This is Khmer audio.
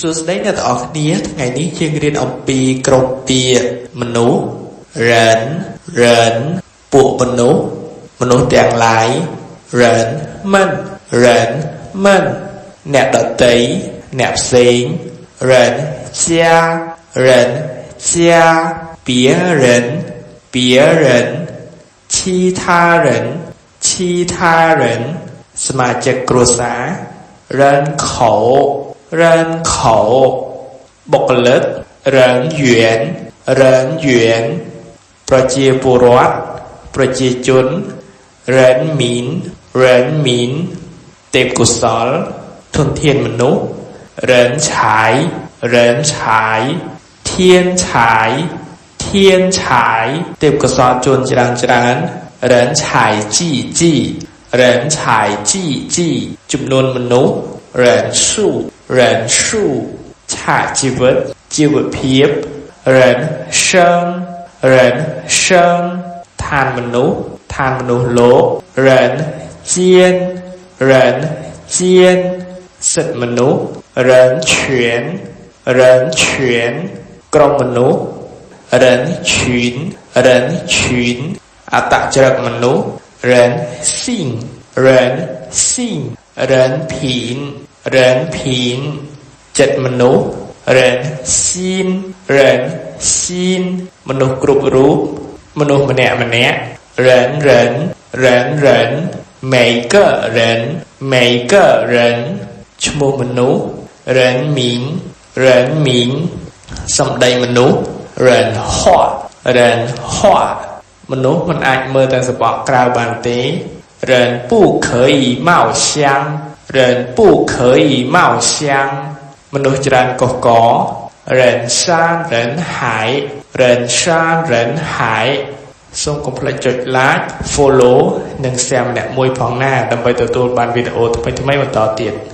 សួស្តីអ្នកទាំងអស់គ្នាថ្ងៃនេះយើងរៀនអំពីក្រុមពាក្យមនុស្ស人人ពួកមនុស្សមនុស្សទាំងឡាយ人们人们អ្នកដទៃអ្នកផ្សេង人家人家别人别人其他人其他人សមាជិកគ្រួសារ人口人口បុគ្គលិក人員人員ប្រជាពលរដ្ឋប្រជាជន人民人民ទេពកោសលធនធានមនុស្ស人才人才天才天才ទេពកោសលជនច្រើនច្រើន人才济济人才济济ចំនួនមនុស្ស人數人數ឆាកជីវិតជីវភាព人生人生ឋានមនុស្សឋានមនុស្សលោក人間人間សិទ្ធិមនុស្ស人權人權ក្រុមមនុស្ស人群人群អត្តចរិតមនុស្ស人性人性人品人品ចិត្តមនុស្ស人心人心មនុស្សគ្រប់រូបមនុស្សម្នាក់ម្នាក់人人人人每个人每个人ឈ្មោះមនុស្ស人名人名សម្ដីមនុស្ស人話人話មនុស្សមិនអាចមើលតែសម្បកក្រៅបានទេ人不可以貌相人不可以貌相មនុស្សច្រើនកុះករ人山人海人山人海សូមកុំភ្លេចចុច like, follow និង share ម្នាក់មួយផងណាដើម្បីទទួលបានវីដេអូថ្មីៗបន្តទៀត។